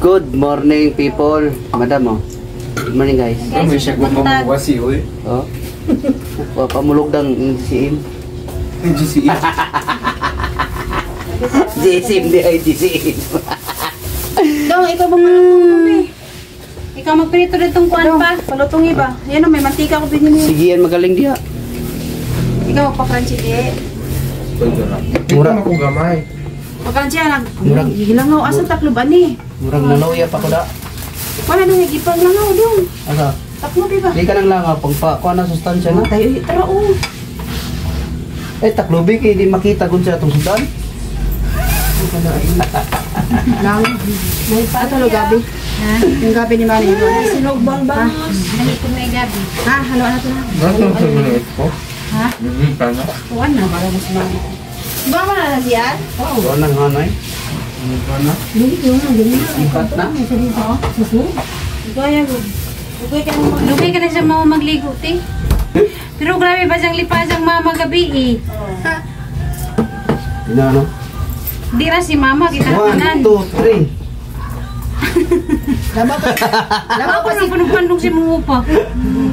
Good morning, people. Madam, oh. Good morning, guys. Guys, May siya buntag. gumawa oy. Oh. Wa pamulog dang GCM. GCE. GCM di ay GCM. Dong, ikaw magpalutong eh. Ikaw magprito rin itong kuan pa. Palutong iba. Yan o, may mantika ko binili. Sige yan, magaling diya. Ikaw, magpa-crunchy di. Mura. Mura ko gamay. Pag-crunchy, nag... Murag. Gilangaw, asan takloban eh? Murag naluya pa ko da. Wala nang higipang langaw dong. Asa? Taklob iba. Di ka nang langaw pang pa kuha na sustansya na. Tayo, eh, tara oh. Eh taklobi kay di makita kun sa atong sudan. Lang. Ato lo gabi. Ha? Yung gabi ni Manny. Silog bang bangos. Dali ko may gabi. Ha, halo na to na. Nasa sa minute ko? Ha? Paano? Kuan na para mo si Manny. Ba man na siya? Kuha nang hanay. Paano? Dili ko na dili na. Ipat na. Gaya ko. Ugay ka mo. Lugay ka na siya mama magligo, te. Pero grabe ba siyang lipasang mama gabi eh. Ina no. Di ra si mama, kita One, tanan. two, three. Lama pa si panong si Mungupa.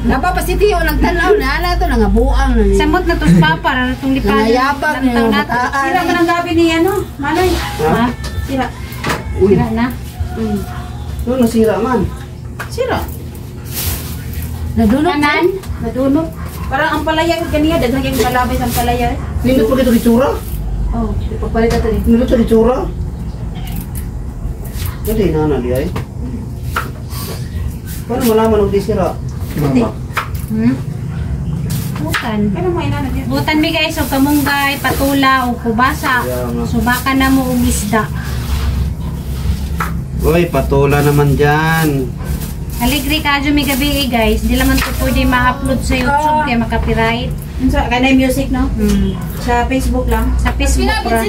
Laba pa si Tio nagtanaw na ana to nangabuang na ni. Samot na to sa papa, ra na itong lipasan. Nangayabag na Lantaw yung na to. bataan. Sira man ang gabi ni ano, Manoy. Ha? Sira. Uy, Sira na. No, nasira man. Sira. Nadunot. Tanan. Nadunot. Parang ang palaya ko kaniya, daghang yung kalabay sa palaya. Nindot pa kito kitsura. Oh, ipagpalit na to eh. Nindot sa kitsura. Hindi na na di ay. Paano malaman og di sira? Mama. Butan. Ano mo inana diyan? Butan mi guys, og kamunggay, patula, o kubasa. Kaya nga. Subaka na mo og isda. Uy, patula naman dyan. Aligri ka mi gabi eh, guys. Di laman to pwede ma-upload sa YouTube kaya makapiright. Unsa kay na music no? Sa Facebook lang. Sa Facebook ra.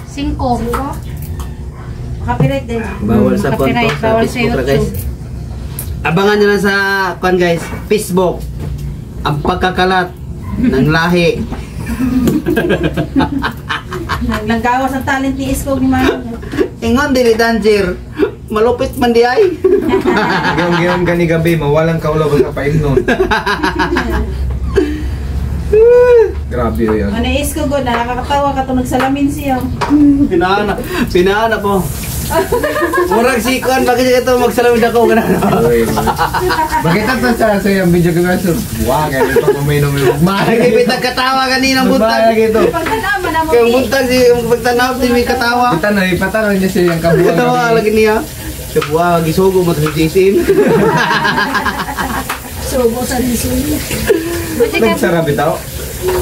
Singko. Copyright din. Bawal sa Copyright, konto sa bawal sa Facebook ra guys. YouTube. Abangan nyo lang sa kwan guys, Facebook. Ang pagkakalat ng lahi. Naggawas ang talent ni Isko ni Manoy. Ingon dili danger. Malupit man di ay. Giyong-giyong gani gabi, mawalang kaulaw sa paimnon. Grabe yun. Ano Isko go na nakakatawa ka to nagsalamin siya. Pinaana, pinaana po. Murag si kwan bakit siya ito magsalamin ako ganun. Oy, oy. Bakit ang sa sa yung video ko guys? Buwa kaya ito kuminom yung Ay, kipita katawa kaninang buntag. Buntag ito. Pagtanaw man mo. Kaya buntag si pagtanaw si may katawa. Ipatanaw, ipatanaw niya siya yung kabuang. Katawa lagi niya. Siya buwa, gisugo mo sa GSM. Subo sa lisuli. Buti ka, Nagsara bitaw.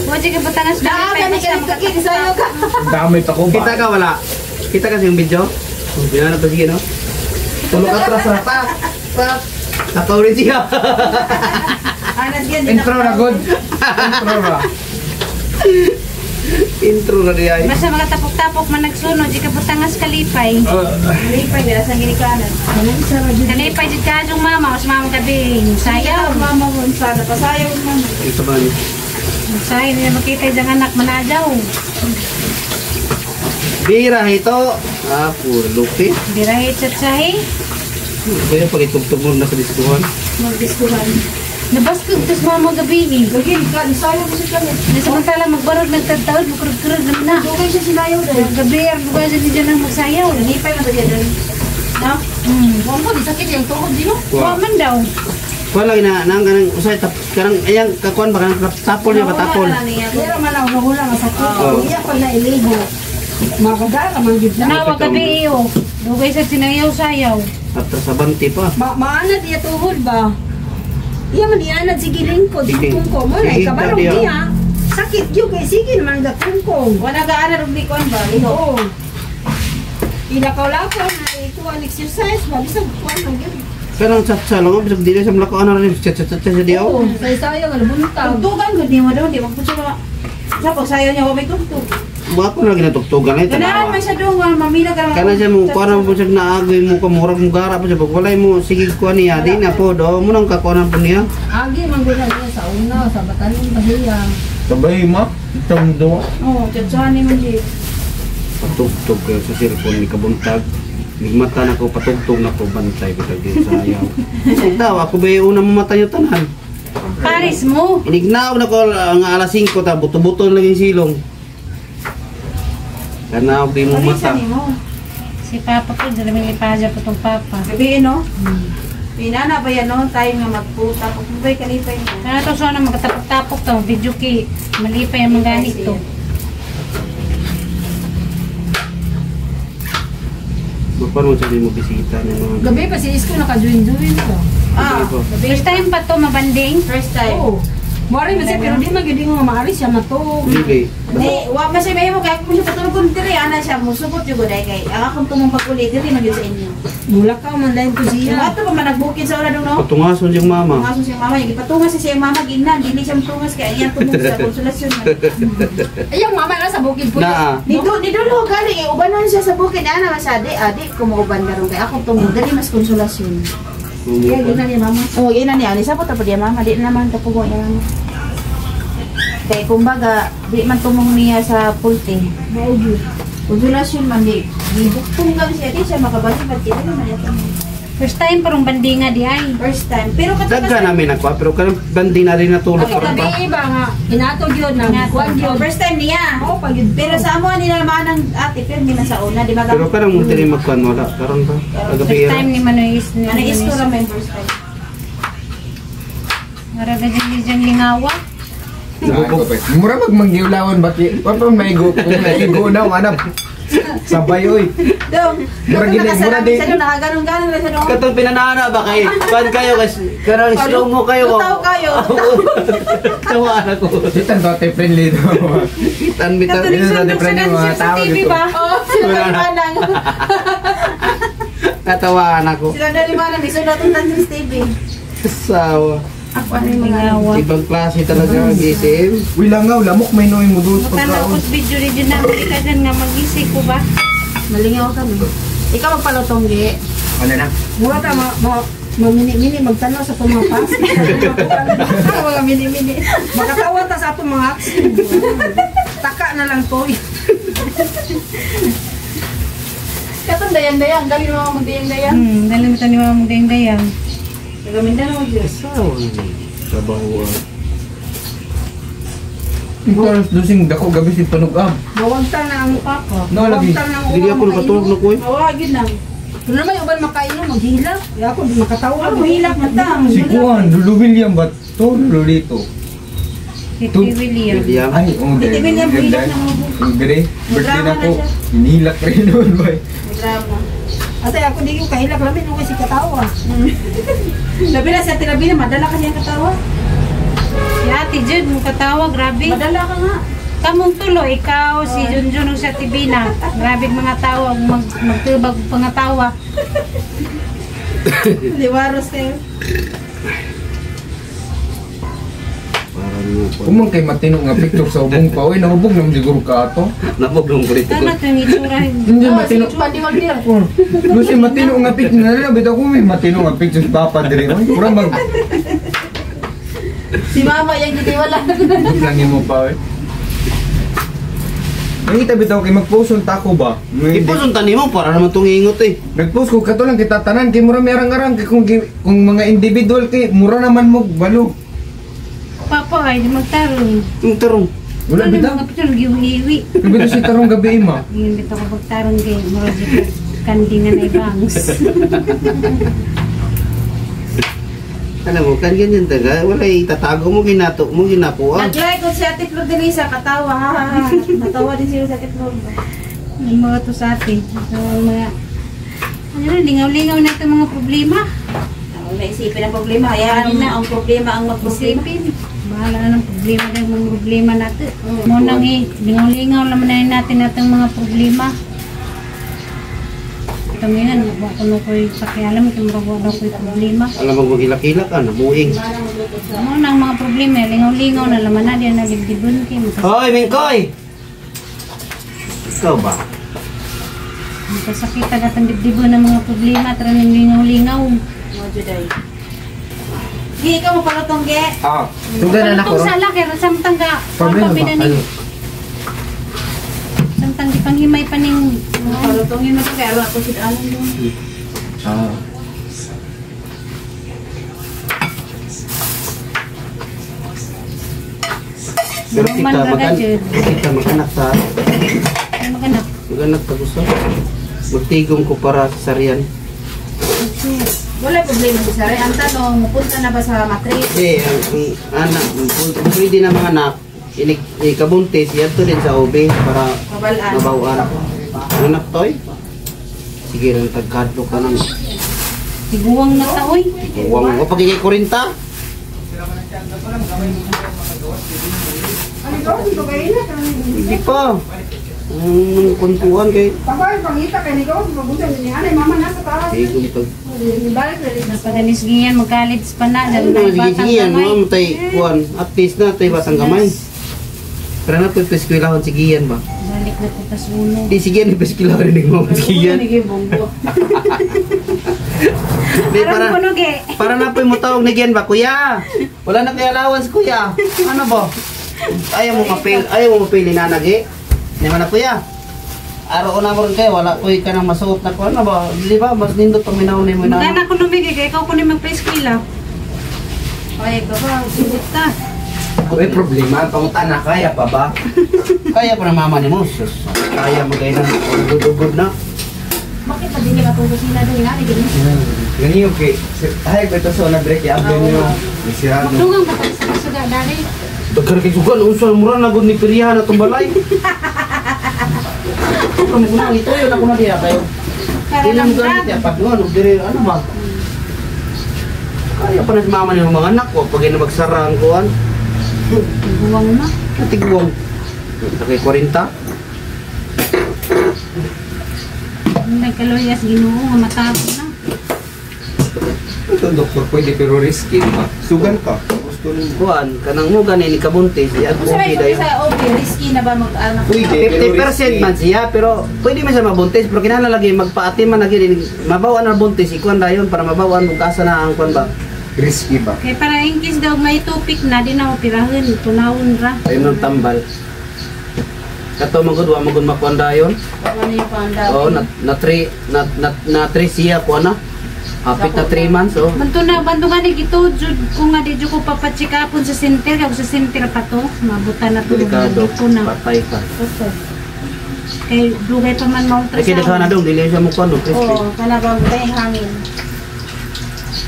buti ka butangas Naa dami gani pa ka dito sayo ka. Damay pa ko ba? Kita ka wala? Kita kasi yung video? Oh, Pinana pa sige no? Tulog ka tras na. Pa! Pa! Nakaw rin siya. Anas yan Intro na good. Intro ra. Intro na diay. Basta mga tapok-tapok man nagsunod, di ka butangas kalipay. Lipay nila sa ginikanan. Kalipay jud ka yung mama, os mama gabi. Sayaw Sayaw. mama mo sana pasayaw mama. Ito ba ni? Sayaw niya makita yung anak manajaw. Bira ito. Ah, puro lupit. Birahe tsatsay. Kaya pag itugtog mo na sa diskuhan. Magdiskuhan. Nabaskog tas mama gabi eh. Lagi ka sayo mo sa kanya. Na samantala magbarod nagtagtaod, magkurog-kurog naman na. Dugay siya silayaw dahil. Gabi, ang bukas din dyan ang magsayaw. Lipay man to siya dun. No? Wa mo di sakit yung tuhod di no. Wa man daw. Kuha lagi na, nang kanang, usay, tap, kanang, ayang, kakuan ba, kanang tapol niya, patapol. Pero man ang hula nga sakit. Oo. Iya pa na iligo. Makadala man gid na. Nawa gabi iyo. Dugay sa sinayaw-sayaw. After sa banti pa. Ma maanad iya tuhod ba? Iya man ianad sige lingkod Sige. tungkong mo na Sige, ikabalong diya. niya. Sakit gyud kay sige naman gatungkong. Wala ka ana rug likon ba? Liho. Oo. Ilakaw-lakaw na ikuan exercise ba bisag kuan man gyud. Kanang tsatsa lang, bisag dili sa melakuan na rin, tsatsa tsatsa siya diyaw. Oo, sayo-sayo nga buntag. Tugtugan gud nimo daw di magpud siya. Sa pagsayaw niya wa may tugtog. Mga ko na ginatugtugan ay Ganahan tanawa. man siya dong mamila ka. Kana siya mo, kuha na po siya naagoy mo ka, murag mo gara po siya. Pag walay mo, sige kuha niya, di na po, do, mo nang kakuha na po niya. Agi man gud na niya sa una sa batanon bahiya. Sabay ma. Itong duwa. Oo, tsatsani man di. Patugtog kayo sa cellphone ni kabuntag. Migmata na ko, patugtog na ko, bantay bitag din sa ayaw. Daw, ako ba yung unang mamatay yung tanan? Paris mo. Inignaw na ko ang alas 5 ta, buto-buto lang yung silong. Kanaw di mo mata. Parisa nimo. Si Papa po, dalaming lipaja po tong Papa. Gabi no? Pinana ba yan no? Tayo nga magputa. Kung ba'y kalipay mo. Kana to sana magkatapok-tapok to, video kay malipay ang mga ganito. Magparoon sa mo bisita ng mga... Gabi pa si Isko naka-join-join ko. Ah, First time pa to mabanding. first time. Oo. Mori man siya pero di man gyud nga maari siya matug. Dili. Di, wa man siya mahimo kay kung siya patulog kung diri ana siya musubot jud dai kay ang akong tumong pag-uli diri man gyud sa inyo. Mula ka man lain ko Yung siya. ato pa man nagbukid sa una dong no. Patungason yung mama. Tungason siya mama, yung gipatungas siya siya mama ginan, dili siya mutungas kay ang iyang tumong sa konsolasyon man. Ayaw mama na sa bukid po. Na, Nido nidulo gali eh, ubanon siya sa bukid ana man siya di adi kumuuban karon kay akong tumong dili mas konsolasyon. Kaya gina niya mama. Oh, ina niya ani sapot pa diya mama, di na naman kapugo niya mama. Kay kumbaga di man tumong niya sa pulte. Mao gyud. Konsolasyon man di gibuktong kami siya di siya makabalik ba't di naman niya tumong. First time parang bandinga di ay. First time. Pero katong Dagka namin ako, pero kanang bandi na rin natulog Ako karon pa. gabi ba nga inato gyud na kuan gyud. First time niya. Oo pa gyud. Pero sa amo nila naman ang ate pero man sa una, di ba? Pero kanang mo dili magkuan wala karon pa. Kagabi First time ni Manoy is ni Ano is ko ra may first time. Maraga dyan dyan lingawa. Mura magmanggiulawan ba ki? Wa pa maigo, kung naigo na anak. Sabay oy. Dong, Mura gini, mura di. Sa nakaganon-ganon ra sa dong. Katong pinanana ba kay kuan kayo kasi karon slow mo kayo. Tutaw kayo. Tawaan ako. Sitan to ate friendly to. Kitan bitaw. Dito sa ate friendly mga Sa tao TV dito. ba? Oh, sila dalimanang. Natawaan ako. Sila dalimanang iso na tong tansin sa TV. Sawa. Ako ano yung mga Lingawa. Ibang klase talaga ang gising. Uy langaw, lamok may noy mo doon Matanaw pagkaon. ko video rin dyan na ka dyan nga mag-isip ko ba? Malingaw kami. Ikaw magpalutong gi. Ano na? Mura ta ma ma mamini-mini magtanaw sa atong mga pass. Mga mini-mini. Makatawa ta sa atong mga action. Taka na lang to. Katong dayang-dayang, dali mo magdayang-dayang. Dali mo tayo mga magdayang-dayang. Nagaminda na mo Diyos. Sawa. Trabaho. Ito alas dusing dako gabi si panugam. Bawagtan na ang papa. No, lagi. Bawagtan na ang Dili ako nakatulog na ko eh. Awa, gyud na. Pero naman uban makainom maghilak. Kaya ako di makatawa. Ako hilak man ta. Si Kuan, Lulu William ba to? Lulito. Titi William. William. Ay, oh, Titi William, hilak na mo. Gre, birthday Drama na na ko. siya. Hinilak rin noon ba? Drama. Ate ako di ko kahilak lamin ko kasi katawa. Labi na sa tirabi na madala ka siyang katawa. Si Ate Jude, mukatawa, grabe. Madala ka nga. Kamong tulo, ikaw, si Junjun, ug si Ate Bina. Grabe mga tawa, magtubag mga tawa. Liwaros kayo. Parang mo. Kumang kay matino nga picture sa ubong pa. Uy, nahubog naman siguro ka ato. Nabog nung kulit ko. Tama to yung itsura. Hindi matino. Pandiwag niya. Lucy, matino nga picture na lang. Bitaw ko may matino nga picture sa papa diri. Uy, mura mag Si mama yang gitiwala. lang mo pa oy. Nakita bitaw kay mag-post ang tako ba? Ipuson tani mo para naman tong ingot eh. Nag-post ko kato lang kita tanan kay mura may arang-arang kay kung mga individual kay mura naman mo balo. Papa, ay, di magtarong. Yung tarong. Wala Ano bitaw. mga picture, giwiwi. Bitaw si tarong gabi ima. Ngayon bitaw ko pagtarong kay murag jud kandi nga na ibangs. Alam mo, kan ganyan taga, wala itatago mo, ginato mo, ginakuha. Nag-like ko si Ate Flor de Lisa, katawa. Ha, ha, ha. Natawa din sila sa Ate Flor. Yung mga to sa atin. So, mga, ano na, lingaw-lingaw na itong mga problema. Wala isipin ang problema. Hayaan na ang problema ang magproblema. Isipin. Bahala na ng problema dahil mga problema natin. Munang eh, lingaw-lingaw naman na natin natin mga problema. Ito ngayon, wala ko na ko'y pakialam, kung wala ko'y problema. Alam mo, maghilak-hilak ka, nabuing. Munang mga problema, lingaw-lingaw na laman na, diyan nagdibdibon kayo. Hoy, Mingkoy! Ikaw ba? Magkasakit agad ang dibdibon ng mga problema, tara ng lingaw-lingaw. Mo Juday. Gi, ikaw mo palutong ge. Ah, tugdan na nako. Palutong sa laki, samtang ka, Problema ba? pamina ni. Ano? Samtang di panghimay pa ning Palutungin mo ito, kaya ako si Alan doon. Ah. Pero Man kita ra magan jud. kita maganak sa Ay, maganak. maganak ta gusto. Magtigom ko para sa sarian. Wala problema si Saray. Ang tanong, mupunta na ba sa matrix? Hindi, ang anak, kung pwede na mga anak, inig, ikabuntis, yan to din sa OB para Kabalaan. mabawaan. Ang anak toy? Sige lang, tagkadlo ka ng Tiguang na ta oy. uwang. O pagiging 40? Ano ikaw? Dito kayo na. Hindi pa. Ang kuntuan kay Papa, pangita kay Nico. Magunta ni Anay, mama nasa taas. Tigom tag. Balik na rin. Napaganis giyan mag-college pa na dahil Ano, may sige, batang sige yan. gamay. Mga matay, kuan. At least na, tay batang gamay. Pero na po, peskwilahon si Gian ba? Balik na po tas uno. Di si Gian, peskwilahon rin mo si Gian. bongo. Di, Aron para, kuno ge. para na po yung mutawag ni Gian ba, kuya? Wala na kay allowance, kuya. Ano ba? Ayaw mo mapili na nagi. Di man na, kuya. Araw na mo rin kayo, wala kuy ka nang masuot na ko. Ano ba? Di ba? Mas nindot pang minaw ni mo na. Magana kuno mi kay ikaw kuno magpa-eskwela. Ay, baba. Sugot ta. May problema, ang pangutana, kaya pa ba? Kaya pa na mama ni mo. Sus, kaya mo gaya ng dudugod na. Bakit pa din niya matulog sila doon? Inari, ganyan. Gani yung kay, ay, ito sa una break, i-upload niyo. May sirado. Magdugang ba ta sa suga dali? Daghan kay sugal, unsa mura na gud ni Pirihan atong balay. Ano mo na ito yun ako na diya kayo. Para Di lang lang ganit ya pag ano dire ano ba? Kaya pa na si mama ni mga anak ko pag magsara ang kuan. Tiguang na. Tigwang. Kay 40. Nagkaluyas Ginoo nga matapos na. Ito, doktor, pwede, pero risky, di ba? Sugal ka. Gusto nyo. Kuan kanang mo gani ni kabuntis di Kung sa okay dayon. sa OB, risky na ba mag-anak? Pwede, pero 50% risky. man siya pero pwede man siya mabuntis pero kinahanglan lagi magpaati man lagi mabawan ang buntis ikuan dayon para mabawan kung asa na ang kuan ba. Risky ba? Kay para in case daw may topic na di na operahan, tunawon ra. Ayun ng tambal. Kato magud wa magud makuan dayon. Wala na yung panda. Oo, na na three na na, na three siya kuan na. Hapit na 3 months oh. Banto na banto gani gito jud ko nga di jud ko papacheck-upon sa center kay sa center pa to, mabutan na to. Delikado. ko na. Patay ka. Kay dugay pa man Ay kay daghan na ma-ultrasound. dong dili siya mo kuan no. Crispy. Oo, kanabang ba yung hangin?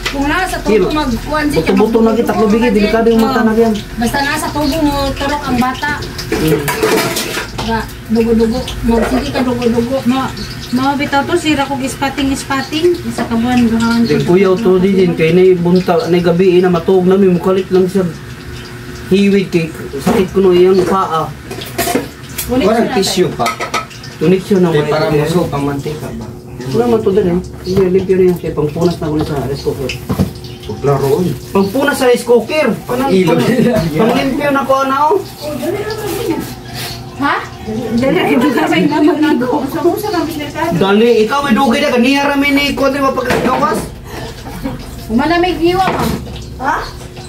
Kung nasa tubo magkuan siya. Buto-buto na kita lubigi delikado yung mata na yan. Basta nasa tubo mo turok ang bata. Ba, dugo-dugo. Magsige ka dugo-dugo. Mo mo bitaw to sira kog ispating-ispating isa ka buwan duha. Din kuyaw to di din kay nay bunta nay gabi na matuog na mi mukalit lang siya. Hiwid kay sakit kuno iyang paa. Walang tissue pa. Tunik siya na Kay para muso, pamantika ba? Wala man to din eh. Hindi limpyo na yan. Kay pangpunas na ko na sa rice cooker. Klaro, oy. Pangpunas sa rice cooker. Pang-ilog. Panglimpyo na ko na oh. Ha? Dali rin dugay na magigo. Sa kang pinagkado. Dali, ikaw may dugay na kaniya rami ni kuan di ba paggawas? Umalamig hiwa ma. Ha?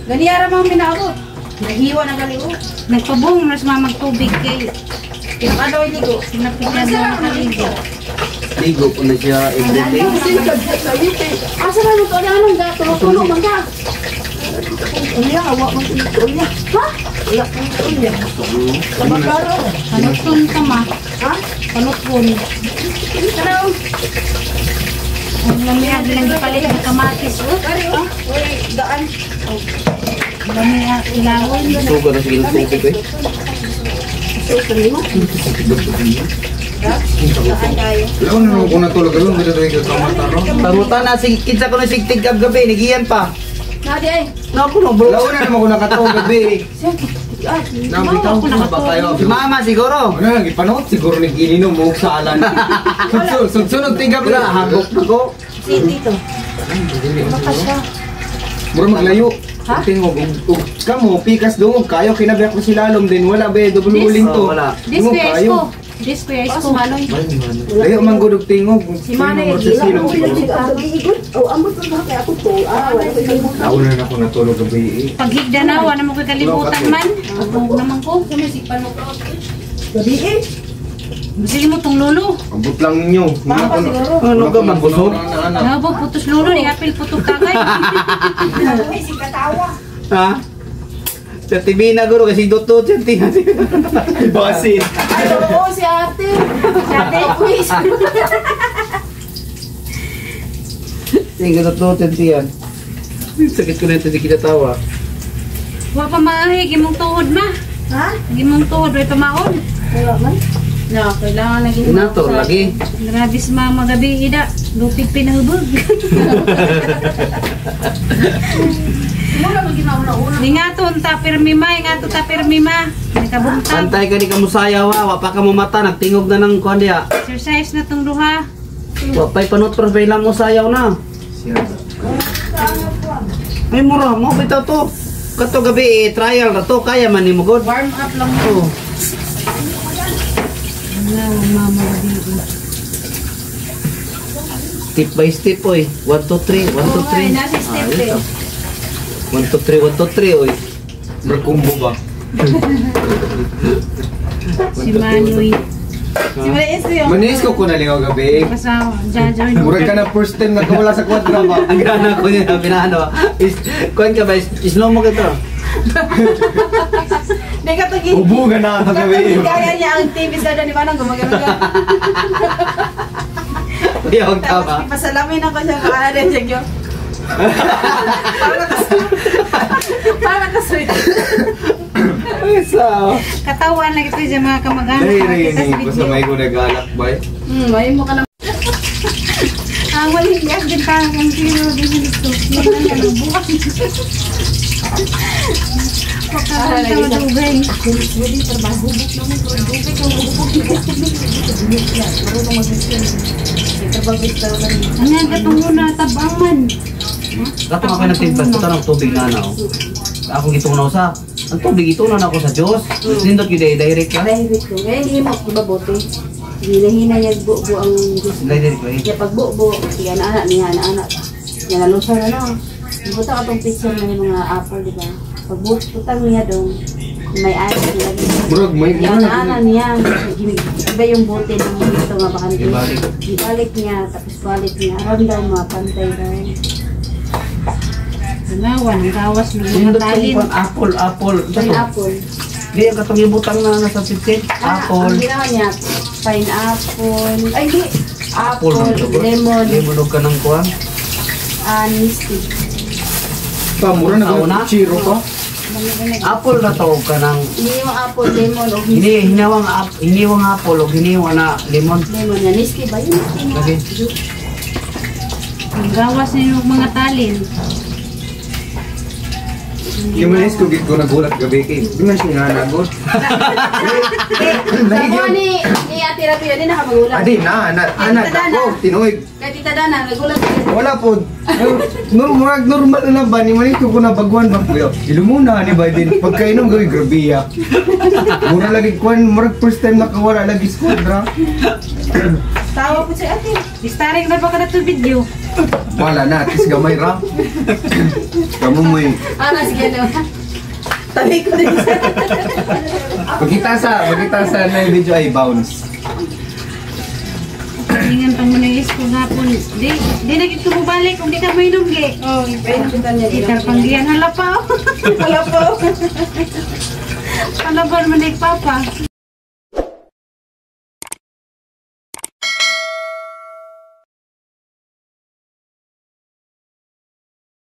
Ganiyara mo ang minaabot. Nahiwa na gali oh. Nagpabong mas mamagtubig kay Pinakadaw ligo. sinapitan na nakaligo. Ligo ko na siya everyday. Asa na mo to anong gato? Tulo man ka. Unya, awa man ito unya. Ha? Wala ko unya. Labagaro. Panuton ka ma. Ha? Panuton. Taraw. Ang lamig lang gipalit ng kamatis. Oh. Ari oh. Uy, daan. Lamig ilawon. Suga na sige ng tubig eh. Daan tayo. Wala ko na kung natulog ako, hindi tayo kamataro. Pangutan na si kinsa ko na sigtig gabi nigiyan pa. Nadi ay. Naku no bro. Wala ko na naman kung nakatulog gabi. Nabitaw ko na ba kayo? Si mama siguro. Ano lang, ipanood siguro ni Gilino mo sa alan. Sudsunod tingab Wala na. hagok na ko. Si dito. Mura maglayo. Ha? Tingog, ug kamo, pikas dungog kayo, kinabiyak ko si Lalom din. Wala ba, double uling to. Oh, wala. This Dungog kuya kayo. isko. This kuya isko manoy. Layo man gud og tingog. Si Manay, Sa silong siguro. Oh, ambot pa kay ako to. Ah, wala ko kalimutan. Nauna na ako natulog gabi eh. Paghigda na wala mo ko'y kalibutan man. Huwag naman ko. Gabi eh. Sige mo tong lolo. Abot lang ninyo. Papa siguro. Ano ka man busog? Nabog putos lolo ni apil putok tagay. Ha? Sa TV na guro kasi dot-dot sa TV. Basin. Ay, oo, si ate. Si ate. Quiz. Sige, dot-dot sa tiyan. Sakit ko na ito, di kinatawa. Wa pa maahi imong tuhod ma. Ha? Imong tuhod way pamaon. Wala man. No, kailangan lagi. Inato, lagi. Grabe si mama gabi ida. Lupig pinahubog. Mura man ginauna-una. Ingaton ta pirmi ma, ingaton ta pirmi ma. Nakabuntag. Pantay ka ni kamusayaw ha, wa pa ka mamata, nagtingog na ng kuan diya. Exercise na tong duha. Wa pa'y panutro pa ilang musayaw na. Ay mura, mo bitaw to. Kato gabi eh, trial na to, kaya man nimo god. Warm up lang. Oh. Wala, mama gabi. Step by step oy. 1 2 3, 1 2 Oo, ay, 3. nasa step eh. 1 2 3, 1 2 3 oy. Berkumbo ba? Si Manoy. Si Maria Esther yung... Manis ko ko na lingaw gabi. Basta jajoin. Murag ka na first time nagkawala sa kwadra ba? Ang gana ko niya pinano. Is kuan ka ba slow mo kito. Di ka to Ubo ka na ito gabi. Gaya niya ang TV sa ni Manang gumagano. Kuya, Tapos tama. ipasalamin ako siya kaara siya gyud. Para ka sweet. Ay, sa. Katawan lagi to sa mga kamag-anak. Dahil Nakita sa rin ko sa video. may ko nag-alak ba? May mo ka na. Ang wali gas din pa ang kilo din dito. Bukas. Pagkaroon sa madugay. Ang nga katong una tabang man. Katong ako nagtimbas ko tanong tubig na na. oh. Akong gitunaw sa ang tubig itunaw na ako sa Dios. Nindot gyud eh, direct ka. Direct ko. Ngayon hindi mo ba bote. Hinahina niya bubo ang gusto. Direct ba? Kaya pag bubo, siya na anak niya na anak. Niya nalusan na no. Buta ka tong picture ng mga apple, di ba? Pag butang niya dong, may ice nila. Murag may Yan na anak niya. Iba yung bote ng dito nga baka nito. Ibalik. Ibalik niya, tapos balik niya. Aron daw mapantay daw. Tanawan, ang gawas ng mga Nindot talin. tong apple, apple. Ito to. Pineapple. Di ang katong ibutang na nasa 15. Ah, Apple. Ang ginawa niya, pineapple. Ay, hindi. Apple Apple, ng tugon. lemon, Lemon og kanang kuan. and stick. Pa, mura na Tauna? chiro pa. Apple na to og kanang Hindi yung apple, lemon, o hini hinawang hiniwang apple og hiniwang na lemon. lemon na. Niski ba yun? Niski nga. Lagi. Ang gawas ng mga talin. Yung manis ko gid ko nagulat gabi kay. Di man siya nga nagot. Ako ni Ate Rabi, yun, hindi nakamagulat. Adi na, ana, ana, ako, tinuig. Kay Tita Dana, nagulat siya. Wala po. No, murag normal na lang ba ni manis ko ko nabaguan ba kuya. Ilumuna ni ba din pagkainom gabi grabe ya. Mura lagi kuan, murag first time nakawala lagi squadra. Tawa po siya, ate. Starring na ba ka na to video? Wala na, at least gamay ra. Kamo mo eh. Ah, sige na. Tabi ko din siya. Pagkita sa na yung video ay bounce. Ingan pa mo na is kung hapon. Di, di na gid ko mobalik kung di ka mainom gi. Oh, ipain kita niya. Itar panggihan hala pa. oh. Wala po. Hala pa man ni papa.